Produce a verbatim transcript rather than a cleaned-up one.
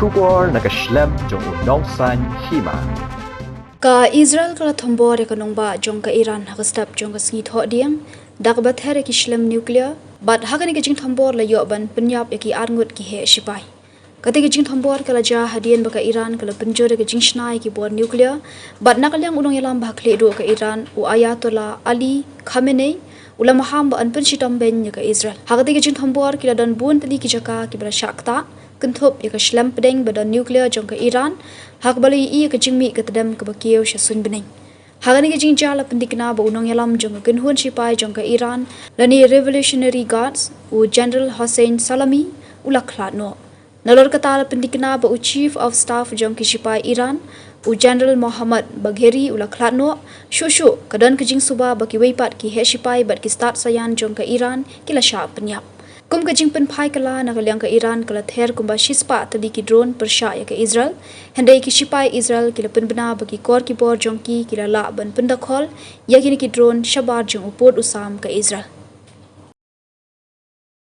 Khubor na ka shlem jong u Nongsaiñ Hima. Ka Israel ka la thombor ïa ka nongbah jong ka Iran ha ka step jong ka sngi Thohdieng da kaba ther ïa ki shlem nuclear, bad ha kane ka jingthombor la ïoh ban pynïap ïa ki arngut ki heh shipai. Kata ka jingthombor ka la jia hadien ba ka Iran ka la pynjur ïa ka jingshna ïa ki bor nuclear, bad na ka liang u nongïalam ba ha khlieh duh ka Iran, u Ayatollah Ali Khamenei, u la maham ba yn pynshitom beiñ ïa ka Israel. Ha kata ka jingthombor ki la don bun tylli ki jaka kiba la shah ktah, kynthup ïa ka shlem pdeng ba don nuclear jong ka Iran, ha kaba la ïohi ïa ka jingmih ka tdem kaba kiew sha suiñ bneng. Ha kane ka jingjia la pynthikna ba u nongïalam jong ka kynhun shipai jong ka Iran, lane Revolutionary Guards, u General Hossein Salami, u la khlad noh. Nalor kata la pynthikna ba u Chief of Staff jong ki shipai Iran, u General Mohammad Bagheri, u la khlad noh. Shuh shuh ka don ka jingsuba ba kiwei pat ki heh shipai bad ki stad saïan jong ka Iran ki la shah pynïap. Kum ka jingpynphai kylla, na ka liang ka Iran ka la ther kumba shispah tylli ki drone pyrshah ïa ka Israel. Hynrei ki shipai Israel ki la pynbna ba ki kor ki bor jong ki ki la lah ban pyndakhol ïa kine ki drone shabar jong u pud u sam ka Israel.